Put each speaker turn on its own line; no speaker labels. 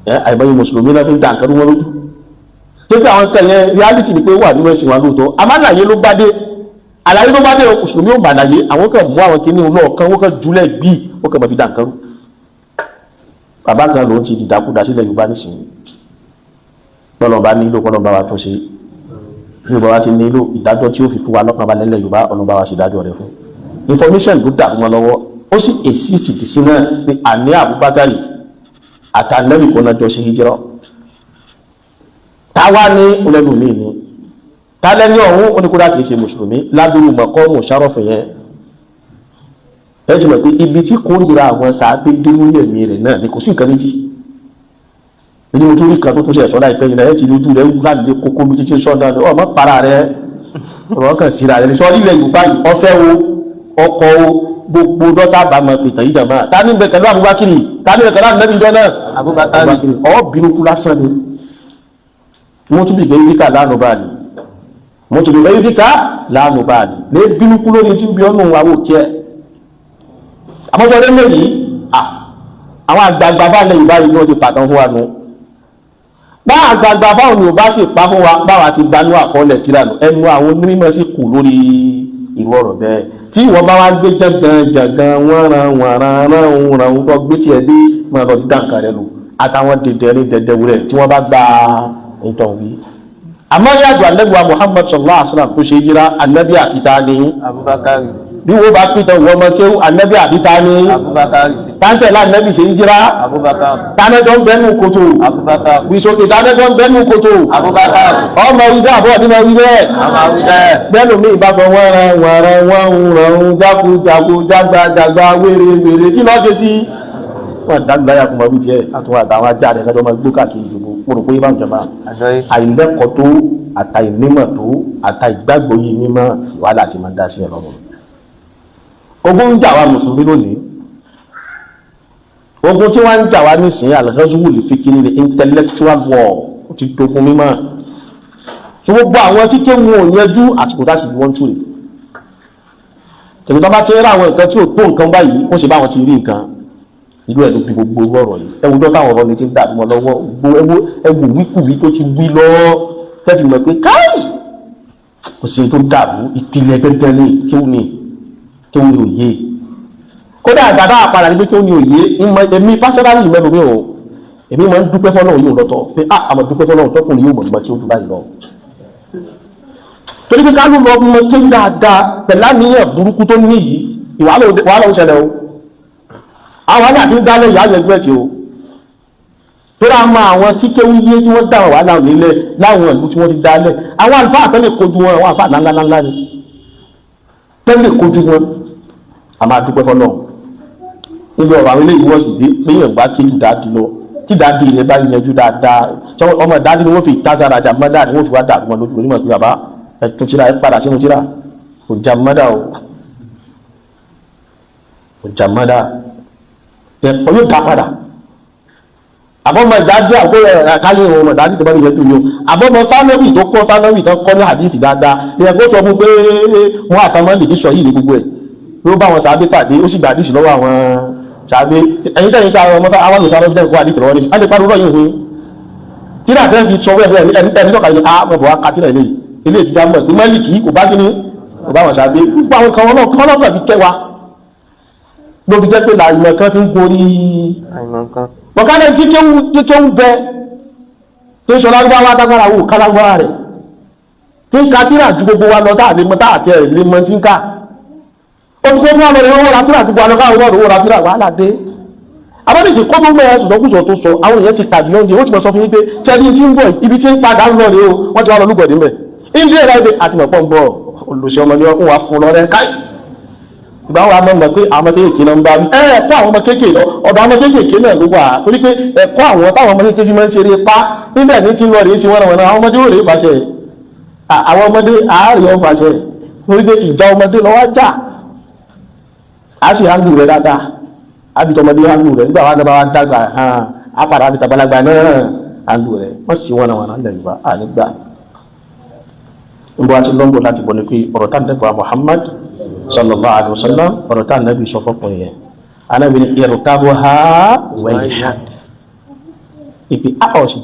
Ẹ àìmọye mùsùlùmí náà fi ń da nǹkan rú wọn lójú. Tó pé àwọn kan yẹn, reality ni pé wà nínú ẹ̀sìn wa lóòótọ́, àmọ́ àlàyé ló bá dé, àlàyé ló bá dé. Mùsùlùmí ò mà àlàyé, àwọn kan mú àwọn kinní lọ́ọ̀kan, wọ́n kan jùlẹ̀ gbíì, wọ́n kàn máa fi da nǹkan rú. Bàbá kan lòun ti dìdàkudà sílẹ̀ Yorùbá nísìnyí. Bọ́lọ̀ bá nílò, kọ́lọ̀ bá wa tún ṣe. Bí Yorùbá wa ti nílò ìdájọ́ tí ó fi fún wa lọ́kàn balẹ̀ lẹ̀ Yorùbá, ọ̀nà bá wa ṣe ìdájọ́ rẹ̀ fún. Information ló dàrú wọn lọ́wọ́, ó sì exist dì sí náà pé àní Abubakar àtànẹ́bì kò náà jọ ṣe hijira. Táwa ní olẹ́nu mi ni tálẹ́ní ọ̀hún oníkúdà kìí ṣe mùsùlùmí ládùúgbò mọ̀kọ́mù sárọ̀fù yẹn. Ẹ ti mọ̀ pé ibi tí kórìíra àwọn sàábé dé lórí ẹ̀mí rẹ̀ náà ni kò sí nǹkan méjì nínú ojú rí kan tó tún ṣe ẹ̀ṣọ́ láìpẹ́ yìí náà. Ẹ ti lójú rẹ̀ wúlá lè kókó lójú tí sọ́dọ̀ ni ọmọ para rẹ̀ ọ̀rọ̀ kan síra rẹ̀ sọ ilẹ̀ Yorùbá yìí. Ọ̀fẹ́ o, ọkọ̀ o, gbogbo dọ́tà bá mọ̀ pìtàn yìí jàmbá. Ta ní bẹ pẹ̀lú Abubakar? Ta ní bẹ pẹ̀lú Ànábì jọ náà?
Abubakar.
Ọ̀ bínú kú lásán ni. Wọ́n tún bí gbé yíká lánàá báyìí, wọ́n tún bí gbé yíká lánàá báyìí lè bínú kú lórí tí ń bí ọ́nù àwọn òkè ẹ̀. Àmọ́sọ lẹ́lẹ́ yìí, àwọn àgbààgbà bá lẹ́yìn báyìí ní wọ́n ti pàtàn fún wa nù. Bá àgbààgbà báwọn ni ò bá sì pa fún wa, báwa ti gbanú àkọọ́lẹ̀ tíra nù, ẹnu àwọn onímọ̀ sì kù lórí irú ọ̀rọ̀ bẹ́ẹ̀. Tí ìwọ bá wá gbé jàngàn jàngàn, wọ́n ran wọ́n ran ran òun ran òun tó gbé tiẹ̀ dé, máa lọ dídá nǹkan rẹ lò àtàwọn dèdèrè dẹdẹwúrẹ tí wọ́n bá gba ìtàn wí. Àmọ́ yàtọ̀ ànábì wa Muhammad sallallahu alaihi wasallam tó ṣe yíra, ànábì àti ta ni?
Abubakar.
Bí wọ́n bá pìtàn wọ́n mọ kéwú, ànábì àti ta ni?
Abubakar.
Táńtẹ̀ láànábì ṣe yíra?
Abubakar.
Tánẹ́jọ́ ń bẹ́nu kòtò?
Abubakar.
Wíṣókè, tánẹ́jọ́ ń bẹ́nu kòtò?
Abubakar.
Ọmọ wíjá àbọ̀ ọdún wí bẹ́ẹ̀.
Àmà wí bẹ́ẹ̀.
Bẹ́ẹ̀lú mi ìbá sọ wọ́n ran wọ́n ran wọ́n ń ran ń jákujàku jágbajàgba wéré wéré, kí ló ṣe sí wọn dágbáyà kò mọ wí tiẹ̀ àtúwọ̀ àtàwọn ajá rẹ̀ lọ́jọ́ máa gbó káàkiri ìdìbò. Mo rò pé bá ń jọba.
Àjọyé.
Àìlẹ́kọ̀ọ́ tó, àtàìnímọ̀ tó, àtàìgbàgbọ́ yìí mímọ́, wàhálà ti máa ń dá sí ẹ̀ lọ́rùn. Ogun ń jà wá mùsùlùmí lónìí. Ogun tí wọ́n ń jà wá nísìnyí, al-ghazwu al-fikri ní intellectual war, ó ti dogun mímọ́. So gbogbo àwọn tí kéwọn ò yanjú, àsìkò tá a sì fi wọ́n tú rè tẹ̀lé. Tó bá ti ń rà àwọn nǹkan tí ò tó nǹkan báyìí, wọ́n ṣe bá wọn ti rí nǹkan ìlú ẹ̀ ló bí gbogbo ọ̀rọ̀ yìí. Ẹwù tó táwọn ọ̀rọ̀ ni ti ń dàbí wọn lọ́wọ́, gbogbo ẹwù ẹwù wíkùwí tó ti wí lọ́wọ́, tẹ́tí mọ̀ pé káì kò sí tó dàrú. Ìpìlẹ̀ gẹ́gẹ́ ní kéwù ní kéwù ní òye. Kódà àgbàdo àpàdà ní pé kéwù ní òye ìmọ̀. Èmi pásítárì mẹ́nu mi ò, èmi máa ń dúpẹ́ fọ́lọ́run yóò lọ́tọ̀ pé a àmọ̀ dúpẹ́ fọ́lọ́run tọkùnrin yóò mọ̀ nígbà tí ó dùn báyìí lọ, torí pé kánú lọ mọ kéwù dáadáa pẹ̀lú àníyàn burúkú tó ní yìí, wàhálà ó ṣẹlẹ̀ o. Àwọn àgbà tí ń dálẹ̀ ìyá àjẹgbẹ́ tí o tó rà mọ àwọn tí kéwú yé tí wọ́n dá wàhálà nílẹ̀ láwọn ìlú tí wọ́n ti dálẹ̀, àwọn àlùfáà tẹ́lẹ̀ kojú wọn, àwọn àlùfáà ńláńláńlá ni tẹ́lẹ̀ kojú wọn. A máa dúpẹ́ fọlọ́run níbi ọ̀rọ̀ àwọn eléyìí wọ́n sì dé pé yẹn bá kéjù dáàdì lọ, tí dáàdì rẹ bá yanjú dáadáa, ọmọ dáàdì ni wọ́n fi ìtàsára jà mọ́dà ni wọ́n fi wá dàrú wọn lójú onímọ̀ pé bàbá ẹ tún tíra, ẹ padà sínú tíra, kò jà mọ́dà o, kò jà mọ́dà ẹ̀kọ́ yóò dá padà. Àbọ̀mọ̀ ìdájọ́ àgbẹ̀ àkáyé ọmọ ìdájọ́ tó bá yẹ tó yọ àbọ̀mọ̀ fámẹ́lì tó kọ́ fámẹ́lì tó kọ́ ní àdìsí dáadáa, ìyẹn kó sọ fún pé wọn àtàwọn lè sọ yìí ní gbogbo ẹ̀ ló bá wọn sàábé pàdé, ó sì gbà àdìsí lọ́wọ́ àwọn sàábé. Ẹ̀yin tẹ̀yìn ká ọmọ àwọn olùkọ́ àwọn olùkọ́ àdìsí lọ́wọ́ ní wọ́n lè pariwo lọ́yìn òun tíra fẹ́ fi sọ wẹ́ẹ̀ ẹni tọ́ka yìí á mọ̀ bọ̀ wá ka tíra ilé ilé ìtìjà mọ̀ pé Málíkì kò bá kíní kò bá wọn sàábé. Gbogbo àwọn kan wọn náà fi kẹwa ló fi jẹ́ pé làyìnbọn kan fi ń gorí
Àìmọ̀ nǹkan.
bọ̀kálẹ̀ tí kéwú bẹ tó sọ lárúbáwá dágbára wò kálágbára rẹ̀ tí ń ka tíra ju gbogbo wa lọ táà lè mọ táà tiẹ̀ lè mọ tí ń ká ó ti kó fún àwọn ẹ̀rọ ra tíra gbogbo àlọ́ káwọn ọ̀rọ̀ ra tíra wàhálà dé. Abọ́dẹ̀sì kó tó mẹ́rin sọ̀tọ̀kùsọ̀ tó sọ, àwọn èèyàn ti tàbí oúnjẹ, wọ́n ti mọ̀ sọ fún yín pé tẹ́lí tí ń bọ̀ ibi tí ń padà ń lọ rèé o. Wọ́n ti wá lọ lúgọ̀dì ńbẹ̀ ìdí ẹ̀rọ ibi àti mọ̀pọ̀ ń bọ̀ olùsí ọmọ ní ọkùnrin wa fún lọ́rẹ́ káì. Ìgbà wa mọ̀ mọ̀ pé àwọn ọmọ kéékèèké náà ń bá wí ẹ ẹ̀kọ́ àwọn ọmọ kéékèèké lọ ọ̀dọ̀ àwọn ọmọ kéékèèké náà ló wà, torí pé ẹ̀kọ́ àwọn táwọn ọmọ kéékèèké máa ń ṣeré pa níbẹ̀ ní tí ń lọ rèé sí wọ́n náà. Àwọn ọmọdé ò rèé fàṣẹ, àwọn ọmọdé àárẹ̀ ọ̀ fàṣẹ, torí pé ìjà ọmọdé lọ wá jà á sì hàndù rẹ dáadáa, àbí tọmọdé hàndù rẹ nígbà wà náà wà dàgbà hàn á padà àbí tàbálàgbà náà hàndù rẹ. Wọ́n sì wọ́n náà wọ́n náà lẹ́yìn wá ànígbà nbọ àti lọ́nbọ̀ láti bọ̀ ní pé ọ̀rọ̀ tá nẹ́bà Muhammad sallallahu alaihi wasallam, ọ̀rọ̀ tá nẹ́bì sọ fọ́kùnrin yẹn, anábì ní irkabuha wayhak, Ìpè á ọ̀sìn.